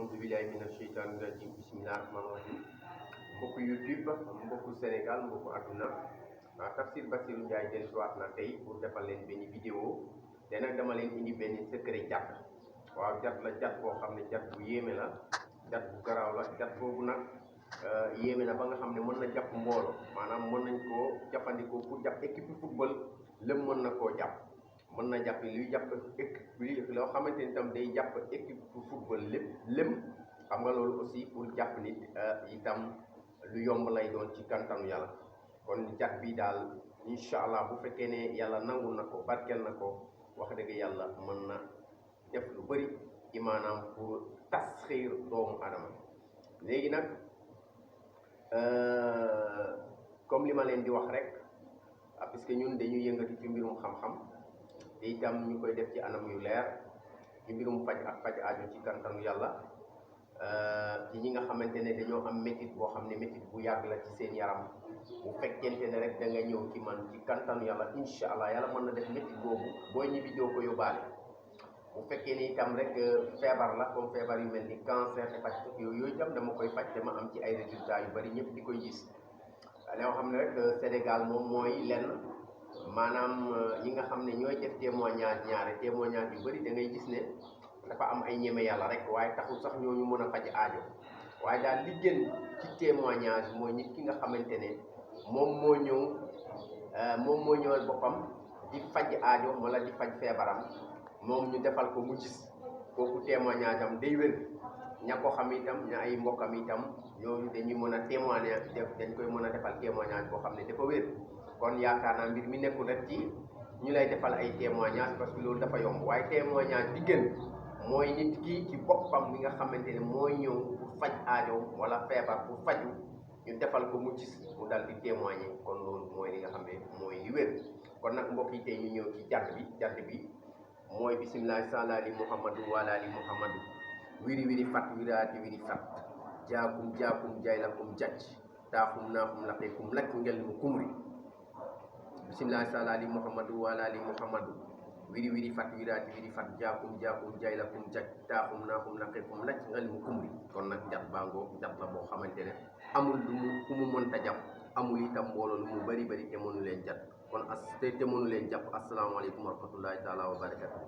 auzu billahi mina sheytaani rajim bismillahi rahmaani rahim mbokku YouTube mbokku Sénégal mbokku àdduna Tafsir Bassirou Ndiaye dellusiwaat na tey pour defal leen benn vidéo te nag dama leen indi benn secret jat waaw jat la jat boo xam ne jat bu yéeme la jat bu garaaw la jat boobu nag yéeme na ba nga xam ne mën na jàpp mbooloo maanaam mën nañ koo jàppandikoo pour jàpp équipe football lëm mën na koo jàpp mën na jàpp luy jàpp équipe bi loo xamante ni tam day jàpp équipe football lépp lëm xam nga loolu aussi pour jàpp nit itam lu yomb lay doon ci kantanu yàlla kon jat bi daal incha allah bu fekkee ne yàlla nangul na ko barkeel na ko wax dëgg yàlla mën na def lu bëri ci maanaam pour tasxiir doomu adama léegi nag comme li ma leen di wax rek puisque ñun dañuy yëngatu ci mbirum xam-xam te itam ñu koy def ci anam yu leer ci mbirum faj ak faj aajo ci kantanu yàlla ci ñi nga xamante ne dañoo am métit boo xam ne métit bu yàgg la ci seen yaram bu fekkente ne rek da nga ñëw ci man ci kantanu yàlla incha allah yàlla mën na def métit boobu booy ñibbi doo ko yóbbaale bu fekkee ni itam rek feebar la comme feebar yu mel ni cancer hépatite yooyu itam dama koy faj dama am ci ay résultats yu bari ñëpp di koy gis loo xam ne rek Sénégal moom mooy lenn maanaam ñi nga xam ne ñooy def témoignage témoignage yu bari da ngay gis ne dafa am ay ñeme yàlla rek waaye taxul sax ñooñu mën a faj aajo waaye daal li gën ci témoignage mooy nit ki nga xamante ne moom moo ñëwal boppam di faj aajo wala di faj feebaram moom ñu defal ko mu gis kooku témoignage am day wér ña ko xam itam ña ay mbokkam itam ñooñu dañuy mën a témoigner dañ koy mën a defal témoignage boo xam ne dafa wér kon yaakaar naa mbir mi nekkul rek ci ñu lay defal ay témoignage parce que loolu dafa yomb waaye témoignage bi gën mooy nit ki ci boppam mi nga xamante ne mooy ñëw pour faj aajo wala feebar pour faju ñu defal ko mu gis mu dal di témoigner kon loolu mooy li nga xam ne mooy li wér kon nag mbokk yi tey ñu ñëw ci jant bi mooy bisimilah sala ali muhammadu wala ali muhammadu wiri wiri fat wiraati wiri fat jaakum jaylakum jacc taaxum naaxum laqeekum lakk ngel mu kumri bisimilah sala ali muhammadu wala ali muhammadu wiri wiri fat wiraati wiri fat jaakum jaylakum jacc taaxum naaxum laqeekum lakk ngel mu kumri kon nag jat baangoo jat la boo xamante ne amul lu mu ku mu mënta jàpp amul itam mbooloo lu mu bari te mënu leen jat kon te mënu leen jàpp asalaamaaleykum wa rahmatullahi taala wa barakatu